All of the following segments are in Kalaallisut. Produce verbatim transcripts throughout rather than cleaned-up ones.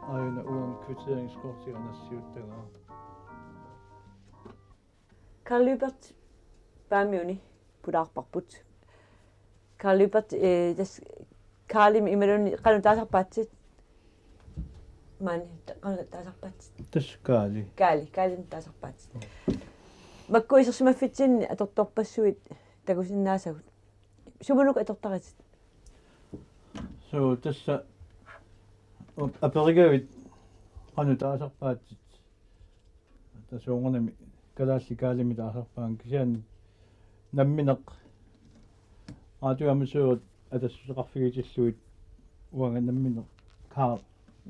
Aajuna uanga kvitteringskortiga nassiuttagaa. Karl Lyberth, Paamiuni pulaarparput. Karl Lyberth, eh, tassa Karlimik imaluunniit qanoq taasarpaatsit? Maani, ta-, qanoq taasarpaatsit? Tassa Karli. Karli, Karlimik taasarpaatsit. Makku isersimaffitsinni atortorpassuit takusinnaasagut. Sumunuk atortaritit? So, tassa ap-, aperigavit qanoq taasarpaatsit? Tassa soorunami kalaallit Karlimik taasarpaat, kisianni nammineq radioamatørit atassuteqarfigitillugit uanga nammineq Karl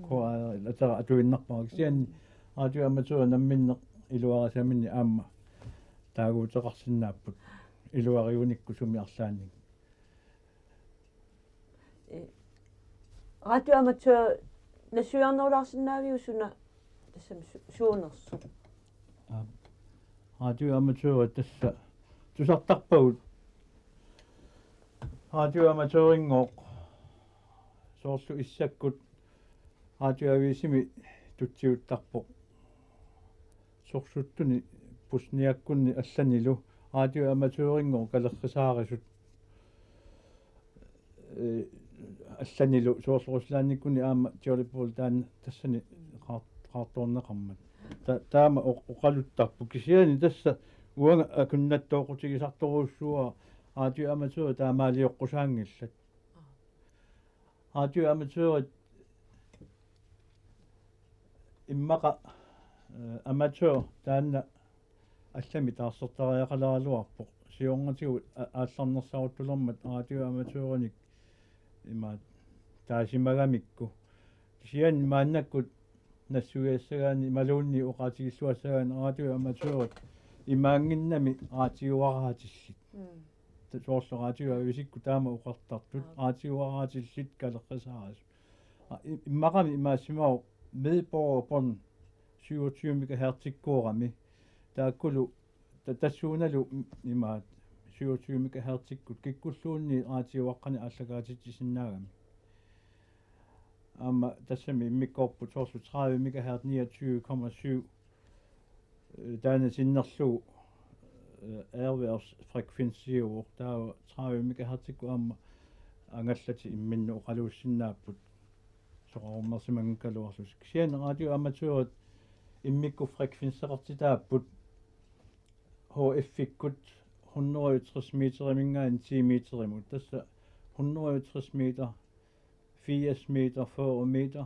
K R L atera atuinnarpara, kisianni radioamatørit namminneq iluarisaminnik aamma taaguuteqarsinnaapput iluariunikku sumi arlaannik. Eh, radioamatør nassuiarnerulaarsinnaaviuk suna tassami su-, suunersoq? Aa, radioamatørit tassa tusartarpagut. Radioamatørinngooq soorlu issakkut radioavisimi tutsiuttarpoq. Sorsuttuni Bosniakkunni allanilu radioamatørinngooq kalerrisaarisut, eh, allanilu soorlu Ruslandikkuni aamma Tjolipol taanna tassani qaar-, qaartoorneqarmat. Ta-, taama oq-, oqaluttarpoq, kisianni tassa uanga akunnattooqqutigisartorujussuuara radioamatørit taamaalioqqusaanngillat. Radioamatørit immaqa, eh, amatør taanna allamik taarsertariaqaleraluarpoq. Siornatigut a-, aallarnersaruttulermat radioamatørinik imaat taasimagamikku. Kisianni maannakkut nassuiassagaanni imaluunniit oqaatigilluassagaanni radioamatørit imaanngimmat raatiuaraatillit. Mm. Ta-, soorlu radioavisikkut taama oqartartut, aap, raatiuaraatillit kalerrisaarisut. A, i-, immaqami imaassimavoq medborgerbånd syvogtyve megahertzikkoorami. Taakkulu ta-, tassuunalu m-, imaat syvogtyve megahertzikkut kikkulluunniit raatiuaqqanik aallakaatitsisinnaagami. Aamma tassami immikkoorput soorlu tredive megahertz niogtyve komma syv, eh, taanna sinnerlugu, eh, erhvervsfrekvensiuvoq, taava tredive megahertzikkut aamma angallatit imminnut oqaluussinnaapput soqarummersimanngikkaluarlutik. Kisianni radioamatørit immikkut frekvenseqartitaapput H F-ikkut hundrede og tres meterimiingaanniit ti meterimut. Tassa hundrede og tres meter, firs meter, fyrre meter,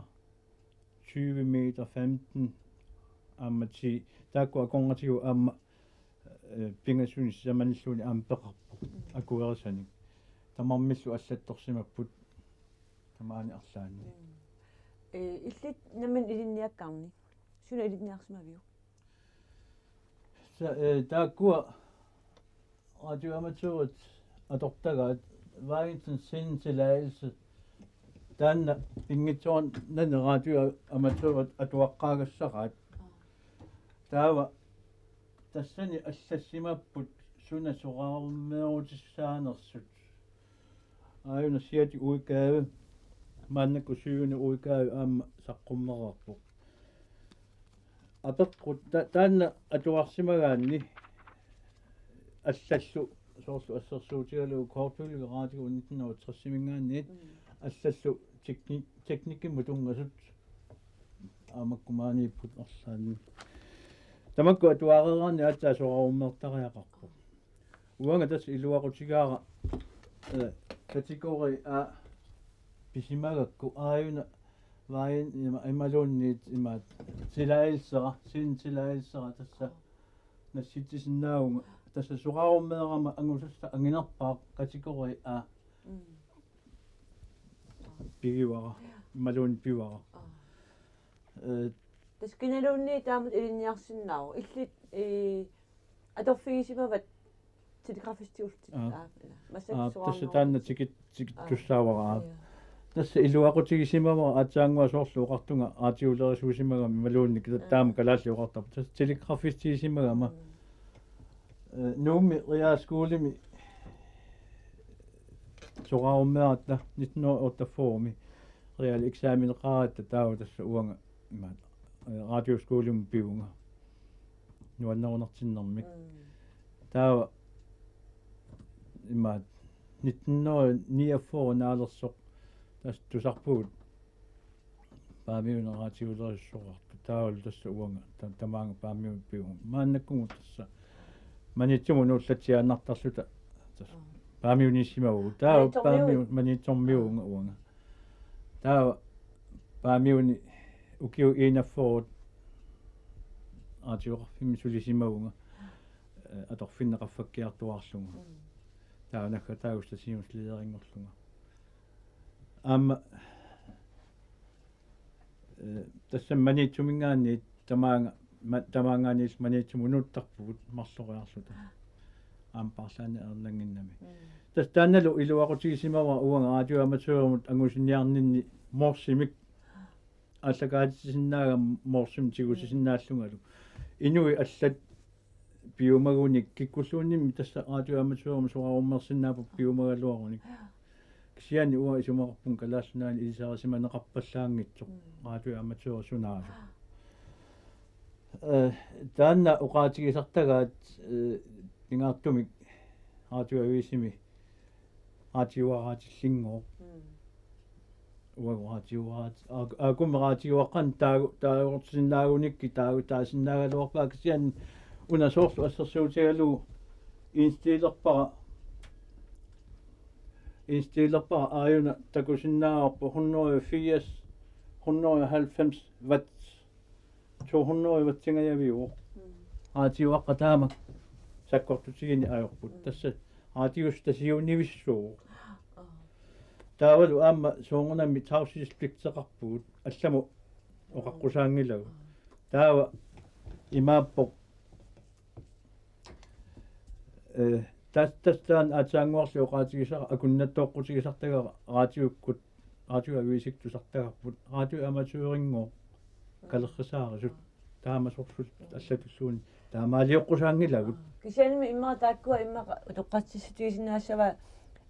tyve meter, femten, aamma ti. Taakku akornatigut aamma, eh, pingasunik sisamanilluunniit aamma peqarpoq akuerisanik. Tamarmillu allattorsimapput tamaani arlaanni. Mm. Eh, illit nammineq ilinniakkaarnit. Suna ilinniarsimaviuk? Sa-, eh, taakkua radioamatørit atortagaat Vejens Sendetilladelse. Taanna pinngitsoorani radioamatørit atuaqqaagassaraat. Taava tassani allassimapput suna soraarummeerutissaanersut. Aajuna sjette udgave, maannakkut syvende udgave aamma saqqummereerpoq. Apeqqut ta-, taanna atuarsimagaanni allallu soorlu assersuutigalugu Kortulivik Radio nitten hundrede og tres-imiingaanniit, mm, allallu teknik-, teknikkimut tunngasut aamma makku maaniipput arlaanni. Tamakku atuareeraanni aatsaat soraarummeertariaqarpoq. Uanga tassa iluaqutigaara, eh, kategori A pisimagakku aajuna Vejen ima-, imaluunniit imaat tilladelsera, sendetilladelser tassa nassiussisinnaavunga, tassa soraarummeerama angusassaq anginerpaaq kategori A. Mm. pigivara, imaluunniit pivara. Aa. Eh, Tassa kinaluunniit taamatut ilinniarsinnaavoq. Illit, ee, atorfigisimavat telegrafistiullutit. Aa. Aa, massakkut. Aa, tassa soraarnerup taanna tikit-, tikittussaavara. Aa. Aa. Tassa iluaqutigisimavara aatsaannguaq soorlu oqartunga aatiulerisuusimagami imaluunniit. Aa. Taama kalaallit oqartarput. Tassa telegrafistigisimagama. Mm. Eh, Nuummi realskolemi soraarummeeratta nitten hundrede otteogfyrremi realeksamen qaaratta taava tassa uanga imaat, eh, radioskolimi pivunga. Nuannerunartinnermik. Mm. Taava imaat nitten hundrede niogfyrre naalersoq tassa tusarpugut Paamiuni raatiulerissoqartoq taavalu tassa uanga ta-, tamaanga Paamiuni pivunga. Maannakkumut tassa Maniitsumut nuullatsiaannartarluta tassa. Aa. Paamiuniissimavugut. Taava Maniitsormiu-, Paamiu-, Maniitsormiuunga uanga. Taava Paamiuni ukiut enogfyrre raatioqarfimmi sulisimavunga, eh, atorfinni qaffakkiartuaarlunga. Mm. Taava naggataagut stationslederinngorlunga. Aamma, eh, tassa Maniitsuminngaanniit tamaanga, ma-, tamaanngaanniit Maniitsumut nuuttarpugut marloriarluta. Aamma paarlaanneq ajornannginnami. Mm. Tassa taannalu iluaqutigisimavara uanga radioamatørimut angusiniarninni Morsemik aallakaatitsisinnaagama Morsemik tigusisinnaallungalu. Inuit allat piumagunik kikkulluunniimmi tassa radioamatørimut soraarummersinnaapput piumagaluarunik. Kisianni uanga isumaqarpunga Kalaallit Nunaanni ilisarisimaneqarpallaanngitsoq. Mm. Radioamatøri sunaasut. Eh, taanna oqaatigisartagaat, eh, pingaartumik radioavisimi raatiuaraatillinngooq. Mm. Uagut raatiuaraat-, aak-, aakummi raatiuaqqanik taagu-, taagortisinnaagunikkit taagu-, taasinnaagaluarpaa kisianni una soorlu assersuutigalugu indstilerpara, indstilerpara aajuna takusinnaavarput hundrede og firs, hundrede og halvfems watt. To hundrede wattingajaviuvoq. Mm. Raatiuaqqat taama sakkortutigineq ajorput. Mm. Tassa raatiussaq tasiunivissuuvoq. Aa. Taavalu aamma soorunami tavshedspligteqarpugut allamut oqaqqusaanngilagut. Aa. Taava imaappoq, eh, tas-, tassa taanna aatsaannguarli oqaatigisara akunnattoqqutigisartagara raatiukkut, raatiuaviisikkut tusartagarput, radioamatørinngooq kalerrisaarisut. Taamasorsuupput allatulluunniit taamaalioqqusaanngilagut. Kisiannimi immaqa taakkua immaqa utoqqatsissutigisinnaassavat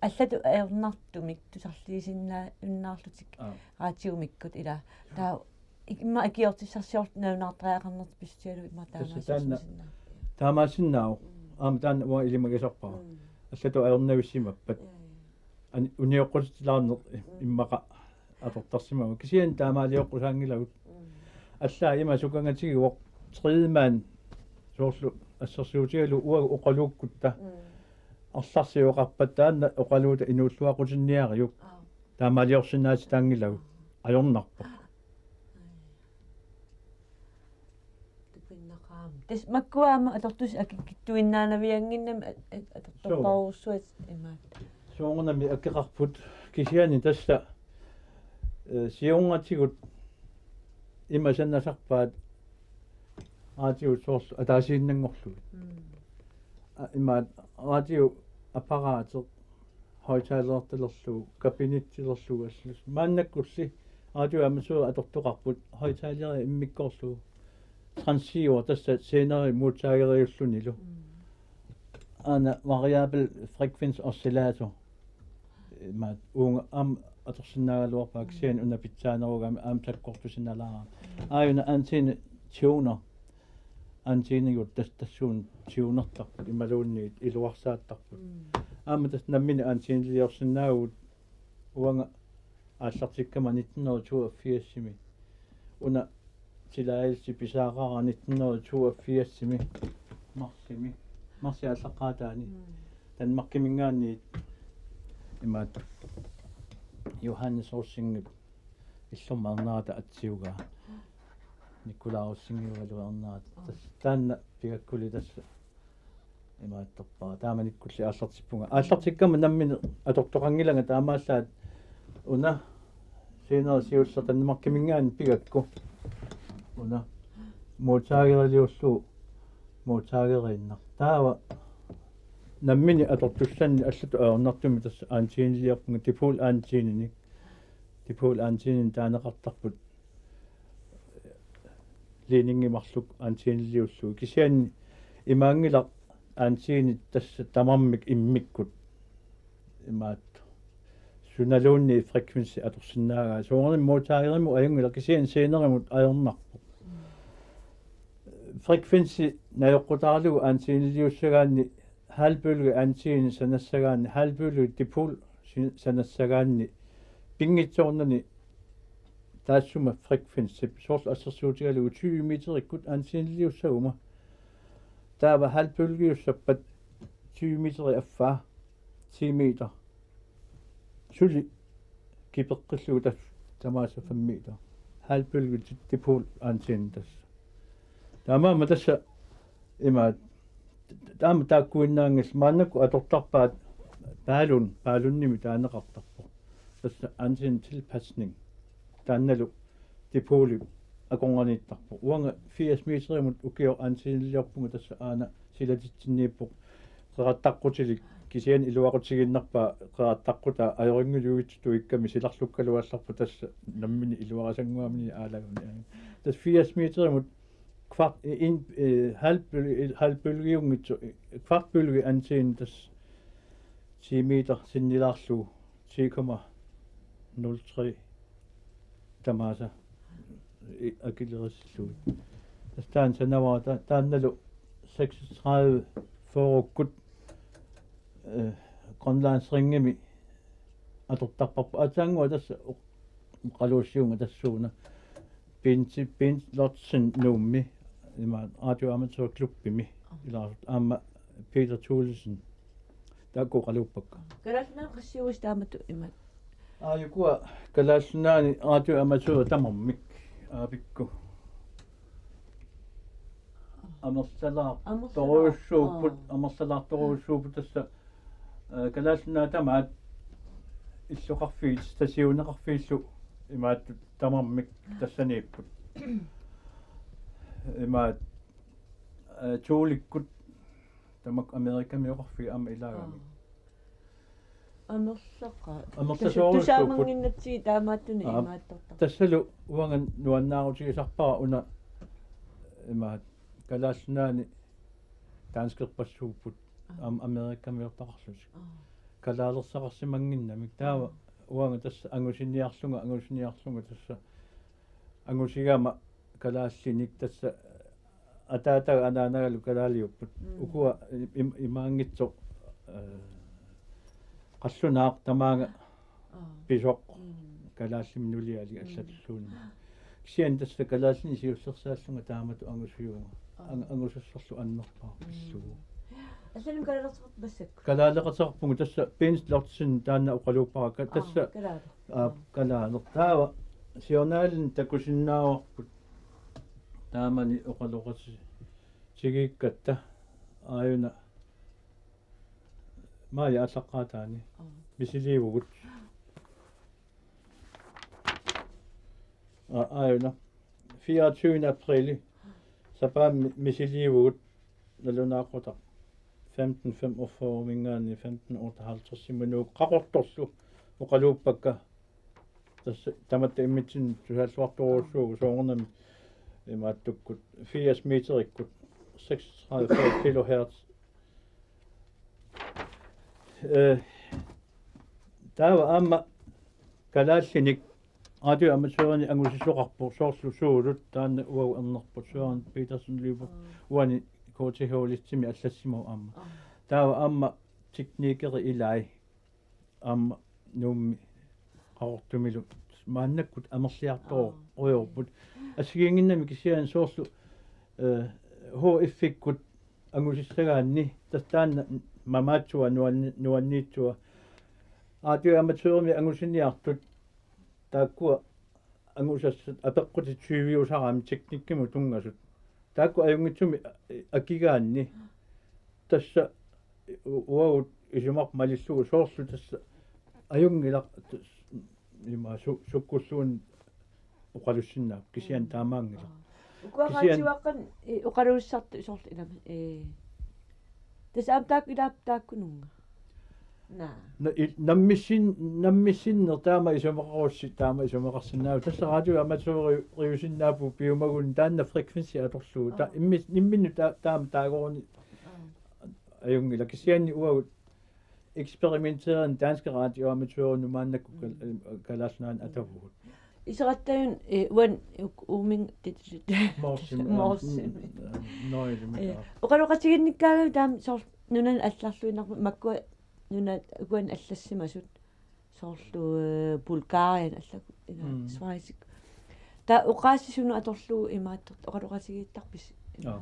allatut ajornartumik tusarliisinnaajunnarlutik. Aa. Raatiumikkut ila. Taava ik-, immaqa ikiortissarsiortut nalunaartariaqarnertik pissutigalugu immaqa. Tassa taanna taamaassinnaavoq. Taamaassinnaavoq. Mm. Aamma taanna uanga ilimagisarpara. Mm. Allatut ajornavissimappat. Ja, ja. An-, unioqqutitsilaarneq i-, mm, immaqa atortarsimavunga. Kisianni taamaalioqqusaanngilagut. Mm. Allaat ima sukangatigivoq tredjemand soorlu assersuutigalugu uagut oqaluukkutta. Mm. Arlarsioqarpat taanna oqaluuta inuulluaqqutinniariuk. Aa. Taamaaliorsinnaatitaanngilagut. Ajornarpoq. Tupinnaqaaq. Tassa makkua aamma atortusi akikkittuinnaanaviannginnami a-, a-, atortorparujussuat imaat. Soorunami akeqarput kisianni tassa, eh, siornatigut ima sanasarpaat raatiut soorlu ataasiinnanngorlugit. Mm. A-, imaat raatioapparaati højttalereqalerlugu, kabinettilerlugu allasut. Maannakkulli radioamatørit atortoqarput højttalerit immikkoorlugu. Transceiver tassa senderi modtageriullunilu. Mm. Aana variabel frekvens oscillator. Imaat uunga aamma atorsinnaagaluarpara kisianni una pitsaanerugami aamma sakkortusinnalaarami. Aajuna antenne tuner. Antenneigut tas-, tassuuna tunertarput imaluunniit iluarsaattarput. Mm. Aamma tassa nammineq antenneliorsinnaavugut uanga aallartikkama nitten hundrede toogfirsimi. Una tilladelse pisaaqaara nitten hundrede toogfirsimi marsimi. Marsip aallaqqaataani. Mm. Danmarkiminngaanniit imaat Johannes Rosingip illormut arnarata atsiugaa. Nikolaj Rosingiugaluarnerata. Tassa taanna pigakkuli tassa imaattorpara. Taamanikkulli aallartippunga. Aallartikkama nammineq atortoqanngilanga taamaallaat una Scener siulleq Danmarkiminngaanniit pigakku. Una. Modtageriliullugu. Modtageriinnaq. Taava nammineq atortussanni allatut ajornartumik tassa antenneliorpunga, dipol antennenik. Dipol antennenik taaneqartarput. Ledningit marluk antenneliullugit. Kisianni imaanngilaq antennit tassa tamarmik immikkut. Imaattoq. Sunaluunniit frekvensi atorsinnaagaa. Soorunami modtagerimut ajunngilaq, kisianni scenerimut ajornarpoq. Frekvensi najoqqutaralugu antenneliussagaanni halvbølge antenne sanassagaanni, halvbølge dipol si-, sanassagaanni, pinngitsoornani taassuma frekvensip, soorlu assersuutigalugu tyve meterikkut antenneliussaguma. Taava halvbølgeussappat tyve meteri affaa, ti meter. Suli kipeqqillugu tassa tamaasa fem meter. Halvbølge di-, dipol antenne tassa. Taamaammat tassa imaat, taama taakkuinnaanngillat, maannakkut atortarpaat Paalun, Paalunimi taaneqartarpoq. Tassa antennetilpasning. Taannalu dipoli akornanniittarpoq. Uanga firs meterimut ukioq antenneliorpunga, tassa aana silatitsinniippoq. Qeqattaqqutilik, kisianni iluaqutigiinnarpaa qeqattaqqutaa, ajorinngilluinnartut tuikkami silarlukkaluartarpoq, tassa nammineq iluarisannguamini aalaguni. Tassa firs meterimut kvart, in, eh, halvbølge, halvbølgejunngitsoq, eh, kvartbølge antenne tassa ti meter sinnilaarlugu, ti komma nul tre tamaasa i-, akilerissillugit. Tassa taanna sanavara ta-, taannalu seksogtredive fyrrekkut, eh, Grønlandsringimi atortarparput. Aatsaannguaq tassa oqaluussiuvunga tassuuna. Bent, Bent Lotsen Nuummi, ima radioamatørklubbimi, ilaa, aamma Peter Thulesen. Taakku oqaluuppakka. Kalaallit Nunaanni qassiuis taamatut imaat? Aa, ukua Kalaallit Nunaanni radioamatørit tamarmik, aapikku. Amerlalaartorujussuupput, amerlalaartorujussuupput tassa, eh, Kalaallit Nunaat tamaat illoqarfiit, stationiqarfiillu imaattut tamarmik tassaniipput. Imaat, eh, Thulekkut tamakku Amerikamioqarfiit aamma ilaagami. Amerlaqaat. Amerlasoorujussuupput. Tusaamannginnatsigit taamaattunik. Aa, imaattortarput. Tassalu uanga nuannaarutigisarpara una imaat Kalaallit Nunaanni danskerpassuupput. Aa. Aamma Amerikamiortaqarlutik. Aa. Kalaalersaqarsimannginnamik. Taava uanga tassa angusiniarlunga, angusiniarlunga tassa angusigama kalaallinik, tassa ataataga anaanagalu kalaaliupput. Mm. Ukua im-, imaanngitsoq, eh, qallunaaq tamaanga pisoq. Mm. Kalaallimik nulialik allatulluunniit. Kisianni tassa kalaallinik siullersaallunga taamatut angusujuvunga. Aa. Ang-, angusassorlu annerpaaq pillugu. Allanik kalaaleqateqarpit massakkut? Kalaaleqateqarpunga, tassa Bent Lotsen taanna oqaluuppara. Ka-, tassa, aa, kalaaleq. Aa, kalaaleq. Taava siornaalinnik takusinnaavarput taamani oqaloqatigiikkatta, aajuna maajip aallaqqaataani. Aa. Misiliivugut. Aa, aajuna. Fireogtyvende aprili. Sapaammi misiliivugut nalunaaqutaq femten femogfyrre-minngaanniit femten otteoghalvtreds-iminngaanniit Qaqortorlu oqaluuppakka. Tassa tamatta immitsinnut tusaalluartorujussuuvoq, soorunami imaattukkut firs meterikkut, seksogtredive kilohertz. Eh, taava aamma kalaallinik radioamatørinik angusisoqarpoq, soorlu Suulut, taanna uagut ernerput, Søren Petersen Lyberth, uani K T H-listimi allassimavoq aamma. Aa. Taava aamma teknikeri ilai aamma Nuummi Qaqortumilu maannakkut amerliartorujorput. Assigiinnginnami kisianni soorlu, eh, H F-ikkut angusissagaanni, tassa taanna mamaatsua nuanni-, nuanniitsua. Radioamatørimik angusiniartut taakkua angusassat apeqqutit tyviusarami teknikkimut tunngasut. Taakku ajunngitsumik akigaanni. Tassa u-, uagut isumarput malillugu soorlu tassa ajunngilaq, tassa Ima su-, sukkulluunniit oqalussinnaapput kisianni taamaanngilaq. Ukua kisianni raatiuaqqat, eh, oqaluussisartut soorlu ilami. Eh. Tassa aamma taakku ilaap taakkununnga. Naa. Na-, i-, nammissin-, nammissinneq taama isumaqarussi, taama isumaqarsinnaavoq. Tassa raatiuamatsuuriusinnaapput piumaguni taanna frekvensi atorlugu. Ta-, Aa. immis-, imminnut ta-, taama taagoruni Aa. ajunngilaq. Kisianni uagut eksperimenteerani danske radioamatørinut maannakkut kal-, mm, Kalaallit Nunaanni atavugut. Iseqattaajun, eh, uani uk-, uumin tit-, tit-, Morsimi, Morsimi. Mm, Norgemi. Eh, oqaloqatiginnikkaangami taama soorlu nunani allarluinnarput makkua nunat ukuani allassimasut soorlu, eh, Bulgarien allakkut ila Mm. Schweiz. Taava oqaasii sunut atorlugu imaattoq oqaloqatigiittarpisi? Jaa.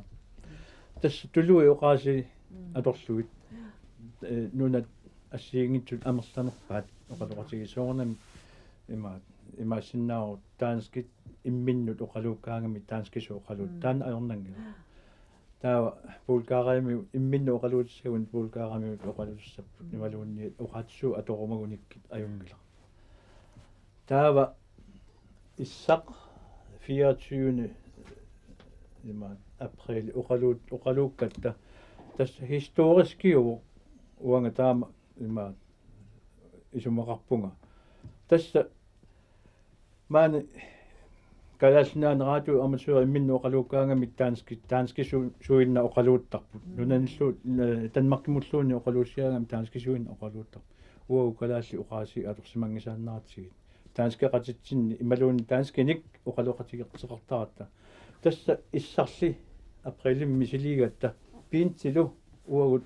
Tassa tuluit oqaasii Mm. atorlugit. Eh, nunat assigiinngitsut amerlanerpaat oqaloqatigiit soorunami ima-, imaassinnaavoq danskit imminnut oqaluukkaangamik danskisut oqaluut. Mm. Taanna ajornanngilaq. Taava Bulgariami imminnut oqaluutissagunik Bulgariami oqaluutissapput Mm. imaluunniit oqaatsisuut atorumagunikkit ajunngilaq. Taava issaq fireogtyvende ima april oqaluut-, oqaluukkatta tassa historiskiuvoq uanga taama ima isumaqarpunga. Tassa maani Kalaallit Nunaanni radioamatørit imminnut oqaluukkaangamik danski-, danskisuinnaq oqaluuttarput. Mm. Nunanillu-, eh, Danmarkimulluunniit oqaluussigaangamik danskisuinnaq oqaluuttarput. Uagut kalaallit oqaasii atorsimanngisaannaratsigit. Danskeqatitsinni imaluunniit danskinik oqaloqatigeqartaratta. Tassa issarli aprilimi misiliigatta Pintilu uagut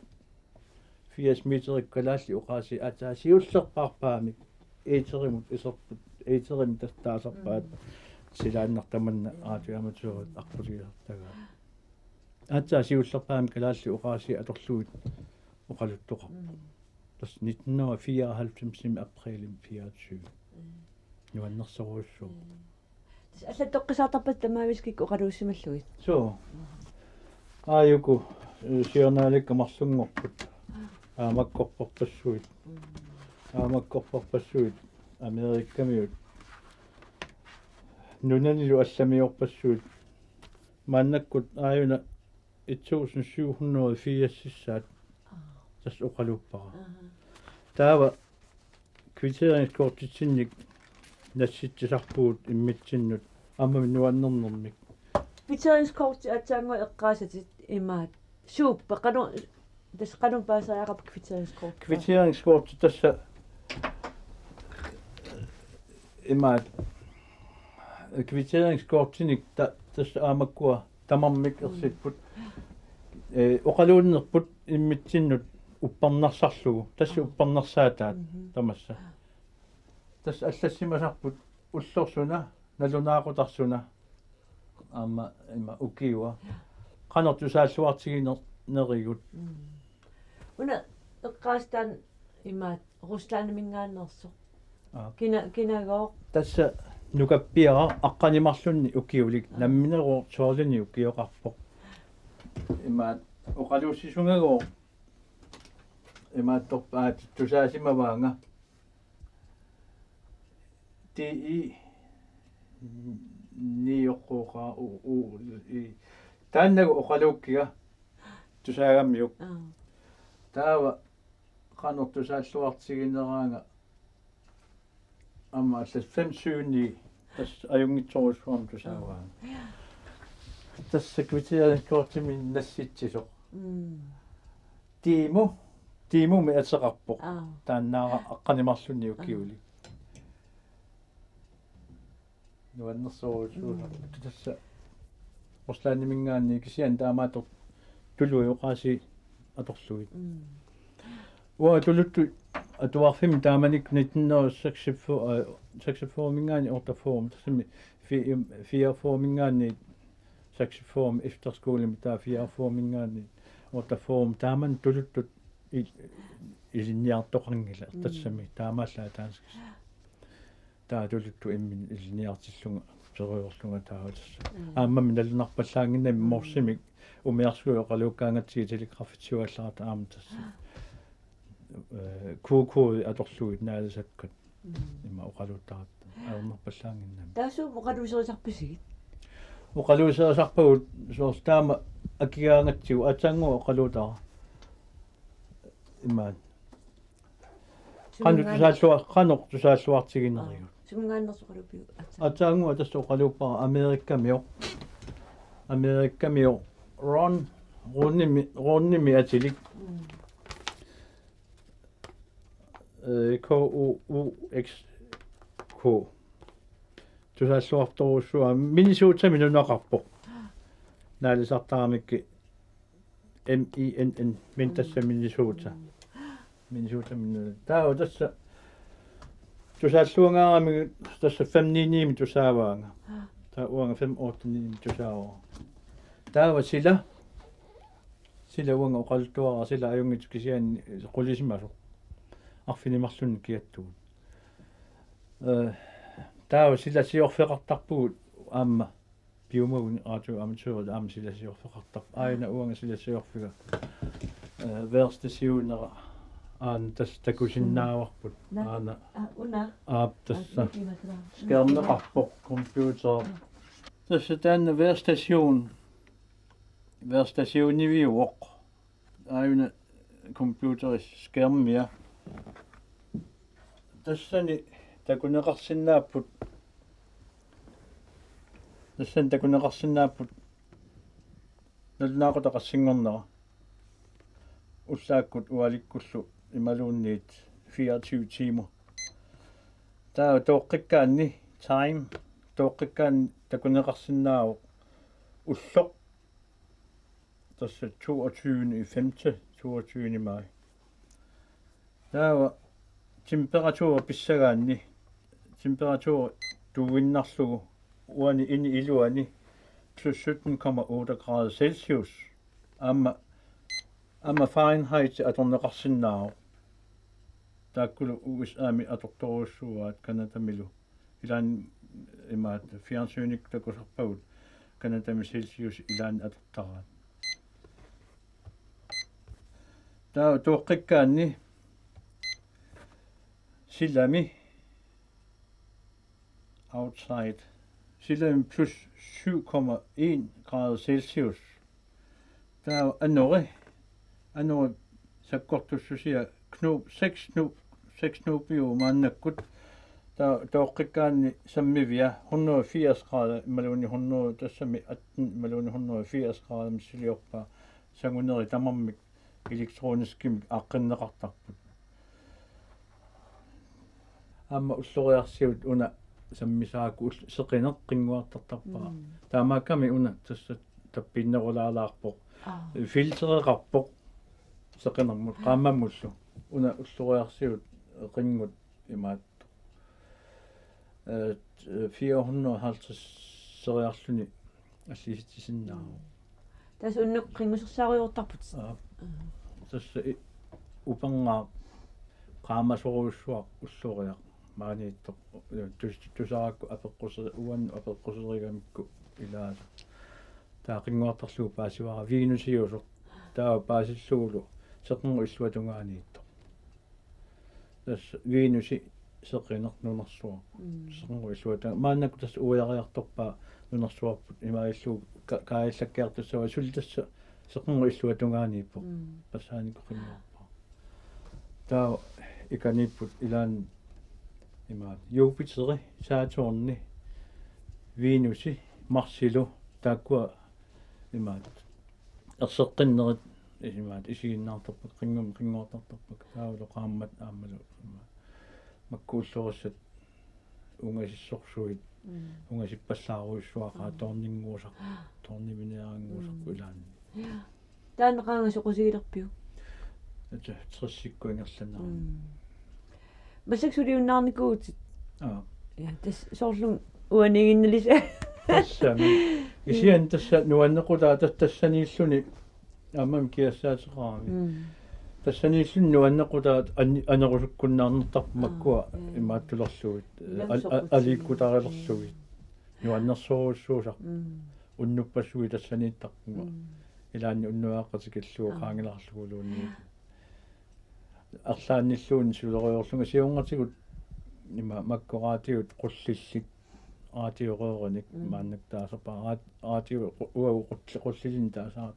firs meterikkut kalaallit oqaasii aatsaat siullerpaarpaamik eterimut iserput, eterimi tassa taasarpaat Mm. silaannaq tamanna radioamatørit aqqusigisartagaat. Aatsaat siullerpaamik kalaallit oqaasii atorlugit oqaluttoqarpoq. Mm. Tassa nitten hundrede og fireoghalvfems aprilimi fireogtyve. Mm. Nuannersorujussuuvoq. Mm. Tassa allatut toqqisaartarpata tamaviisa kikkut oqaluussimallugit? Suu. Aajuku, eh, siornaalikka marlunngorput. Aamakkorparpassuit. Mm. Aamakkorparpassuit. Amerikamiut. Nunanilu allamiorpassuit. Maannakkut aajuna et tusind syv hundrede og firs-issaat. Aa. Tassa oqaluuppara. Aha. Taava kvitteringskortitsinnik nassitsisarpugut immitsinnut aamma nuannernermik. Kvitteringskorti aatsaannguaq eqqaasatit imaat. Suuppa, qanoq, tassa qanoq paasariaqarpa kvitteringskorti? Kvitteringskorti tassa imaat. Kvitteringskortinik ta-, tassa aamakkua tamarmik Mm. ersipput. Eh, oqaluunnerput immitsinnut uppernarsarlugu. Tassa Aa. uppernarsaataa Mhm. tamassa. Tassa allassimasarput ullorsuna, nalunaaqutarsuna. Aamma ima ukiua. Qanoq tusaalluartiginerigut. Mm. Una eqqaasat taanna imaat Ruslandiminngaanneersoq. Aa. Kina-, kinagooq? Tassa nukappiaraq aqqaneq-marlunnik ukiulik. Aa. Nammineq tolvinik ukioqarpoq. Imaat oqaluussisungagooq imaattorpaat tusaasimavaanga. D I ni oqqooqa u-, u-, i-, taannagu oqaluukkiga tusaagamiuk. Aa. Taava qanoq tusaalluartigineraanga aamma allas fem syv ni tassa ajunngitsorujussuarmik tusaavaanga. Aa. Tassa kvitteringskortimi nassitsisoq. Mm. Tiimu, tiimumi ateqarpoq. Aa. Taannaara aqqaneq-marlunnik ukiulik. Nuannersorujussuusoq. Mm. Tassa Ruslandiminngaanniit kisianni taamaattoq tuluit oqaasii atorlugit. Mm. Uanga tuluttut atuarfimmi taamanikkut nitten hundrede og seksogfyrre, øh, seksogfyrre-minngaanniit otteogfyrre, tassami fi-, fireogfyrre-minngaanniit seksogfyrre efterskolemi, taava fireogfyrre-minngaanniit otteogfyrre, taamani tuluttut il-, ilinniartoqanngilaq, Mm. tassami taamaallaat danskisut. Taava tuluttut imminut ilinniartillunga, periarlunga taava tassa. Mm. Aammami nalunarpallaannginnami Mm. Morsemik umiarsuit oqaluukkaangatsigit telegraffitsisuallaartut aamma tassa. Øh, Q Q atorlugit naalisakkat. Ima oqaluuttaratta. Ajornerpallaannginnami. Taava suut oqaluuserisarpisigit? Oqaluuserisarpagut soorlu taama akigaangatsigu aatsaannguaq oqaluutara. Imaat. Qanoq tusaalluar-, qanoq tusaalluartiginerigut. Suminngaanneersoq oqaluuppiuk? Aatsaannguaq tassa oqaluuppara Amerikamioq. Amerikamioq Ron, Ronimi, Ronimi atilik. Mm. Eh, K O U X K. Tusaalluartorujussuaq Minnesotami nunaqarpoq. Naalisartaramikkit M I N N, men tassa Minnesota. Minnesotami nuna. Taava tassa tusaalluangaaramik tassa fem ni ni-mi tusaavaanga. Taava uanga fem otte ni-mi tusaavara. Taava sila, sila uanga oqaluttuarara sila ajunngitsoq kisianni qulisimasoq. Arfineq-marlunnik kiattugut. Eh, taava sila siorfeqartarpugut aamma piumagunik radioamatørit aamma sila siorfeqartarput. Aajuna uanga sila siorfiga. Eh, værstationera aana tassa takusinnaavarput. Naa. Aana. Aa, una. Aap, tassa. Aa, mikima sila. Skærmeqarpoq, computer. Tassa taanna værstation. Værstationiviuvoq. Aajuna computerip skærmia. Tassani takuneqarsinnaapput. Tassani takuneqarsinnaapput. Nalunaaqutaq qassinngornera. Ullaakkut ualikkullu imaluunniit fireogtyve timer. Taava tooqqikkaanni time. Tooqqikkaanni takuneqarsinnaavoq ulloq. Tassa toogtyvende femte, toogtyvende maj. Taava temperatur pissagaanni, temperatur tuuinnarlugu uani ini iluani plus sytten komma otte grader Celsius. Aamma, aamma Fahrenheit atorneqarsinnaavoq. Taakkulu U S A-mi atortorujussuuaat Canadamilu. Ilaanni imaat fjernsynikkut takusarpagut Canadami Celsius ilaanni atortaraat. Taava tooqqikkaanni silami outside. Silami plus syv komma en grader Celsius. Taava anori, anori sakkortussusia knob, seks knob, seks knobiuvoq maannakkut. Taava tooqqikkaanni sammivia hundrede og firs grader, imaluunniit hundrede, tassami atten, imaluunniit hundrede og firs grader missiliorpaa sanguneri tamarmik elektroniskimik aaqqinneqartarput. Aamma ulloriarsiut una sammisaakku ul-, seqineq qinnguartartarpara. Mm. Taamaakkami una tassa tappiinnerulaalaarpoq. Aa. Filtereqarpoq seqinermut, aa, qaammammullu. Una ulloriarsiut qinngut imaattoq. Eh, fire hundrede og halvtreds-eriarluni allisitsisinnaavoq. Mm. Tassa unnuk qinngusersaarujoortarputit. Aa. Aa. Tassa i-, uperngaaq qaamasorujussuaq ulloriaq maaniittoq. Tus-, tusarakku apeqquseri-, uannut apeqquserigamikku ilaasa. Taava qinnguartarlugu paasivara Venusiusoq. Taava paasillugulu seqernup illuatungaaniittoq. Tassa Venusi seqineq nunarsuaq. Mm. Seqernup illuata-. Maannakkut tassa uiariartorpaa nunarsuarput imaalillugu ka-, kaajallakkiartussavaa suli tassa seqernup illuatungaaniippoq. Mm. Passaanikkut qinnguarpara. Taava ikaniipput ilaanni imaat Jupiteri, Saturni, Venusi, Marsilu, taakkua imaat erseqqinnerit imaat isiginnaartarpakka, qinngum-, qinnguartartarpakka, taavalu qaammat aammalu imaat makku ullorissat ungasissorsuit, mm, ungasippallaarujussuaqaat, mm, tårninguusaq-, tårniminiarannguusarput, mm, ilaanni. Ja. Taanna qaanga soqutigilerpiuk? Ata, tressikkut ingerlaannaq. Mm. Massakkut suliunnaarnikuuvutit. Aa. Ja, tassa soorlu uaniiginnalisa. Tassami. Kisianni tassa nuannequtaat tas-, tassaniilluni aammami kiassaateqarami. Mm. Tassaniilluni nuannequtaat an-, anerusukkunnaarnertarput, aa, makkua, mm, imaattulerlugit. Ilaasa al-, al-, soqutigilerlugit. Aliikkutarilerlugit. Mm. Nuannersorujussuusarput. Mm. Unnuppassuit tassaniittarpunga. Mm. Ilaanni unnuaqqat tikillugu, aa, qaangilaarluguluunniit. Arlaannilluunniit suleriorlunga siornatigut Ima makku raatiut qullillit, raatiorørinik Mm. maannakkut taasarpaat, raat-, raatiu qu-, uagut qulli-, qullilinnut taasarpaat.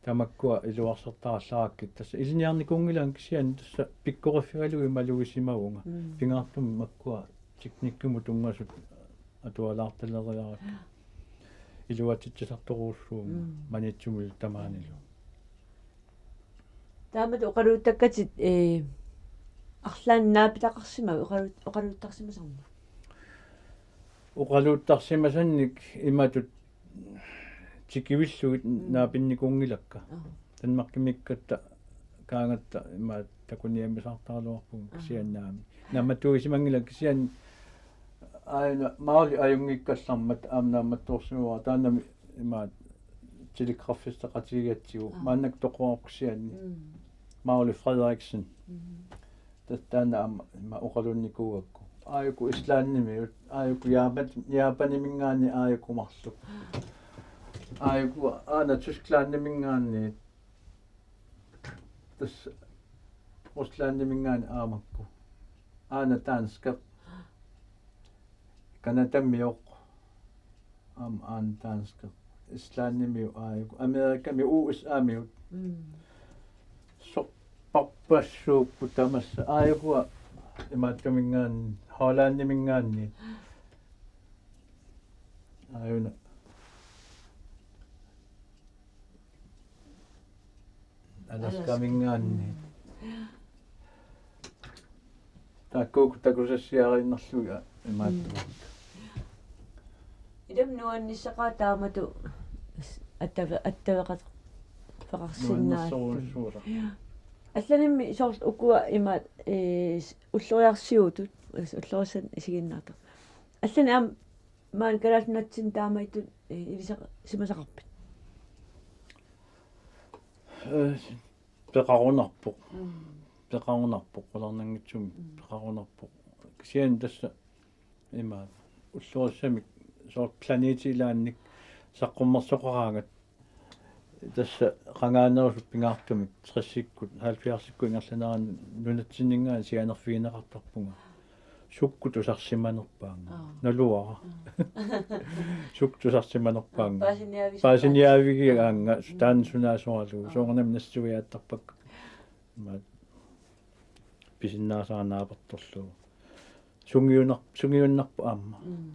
Tamakkua iluarsartarallarakkit. Tassa ilinniarnikuunngilanga kisianni tassa pikkoriffigalugu imalugisimavunga. Mm. Pingaartumik makkua teknikkimut tunngasut atualaartaleriarakku. Iluatsitsisartorujussuuvunga Mm. Maniitsumi tamaanilu. Taamatut oqaluuttakkatit, eh, arlaannik naapitaqarsimavit oqaluut-, oqaluuttarsimasarnik? Oqaluuttarsimasannik imatut tikivillugit Mm. naapinnikuunngilakka. Aa. Danmarkimiikkatta kaagatta ima takuniaamisaartaraluarpugut Aa. kisianni aamma. Naammattuisimanngilakka kisianni aajuna Mauli ajunngikkallarmat aamma naammattoorsimavara taannami ima telegrafisteqatigigatsigu Aa. maannakkut toqorarpoq kisianni. Mm. Mauli Frederiksen. Mhm. Tassa taanna aamma ima oqalunnikuugakku. Aajuku Islandimiut, aajuku Japan-, Japaniminngaanniit aajuku marluk. Aajuku aana Tysklandiminngaanniit. Tassa Ruslandiminngaanniit aamma makku. Aana danskeq. Canadamioq. Aamma aana danskeq. Islandimiut aajuku. Amerikamiut, U S A-miut. Mm. Sorpassuupput tamassa. Aajukua imaattuminngaanniit, Hollandiminngaanniit. Aajuna. Alaskaminngaanniit. Mm. Taakkuuku takusassiariinnarlugit imaattugut. Mm. Ilami nuannissaqaaq taamatut attav-, attaveqateqarsinnaallugu. Nuannersorujussuusoq. Allanimmi soorlu ukua ima, eh, ulloriarsiuutut, ullorissat isiginnaartut. Allanik aamma maani Kalaallit Nunatsinni taamaattut, eh, ilisarisimasaqarpit? Eh, peqarunarpoq. Mm. Peqarunarpoq, qularnanngitsumik Mm. peqarunarpoq. Kisianni tassa ima ullorissamik soorlu planetit ilaannik saqqummersoqaraangat tassa qangaanerusut pingaartumik tressikkut, halvfjerdsikkut ingerlaneranni nunatsinninngaanniit sianerfigineqartarpunga. Sukkut tusarsimanerpaannga. Aa. Naluara. Aa. Sukkut tusarsimanerpaannga. Paasiniaavis-, paasiniaavigaannga, mm, taanna sunaasoralugu. Aa. Soorunami nassuiaattarpakka. Imaat pisinnaasara naapertorlugu. Sungiunar-, sungiunnarpoq aamma. Mm.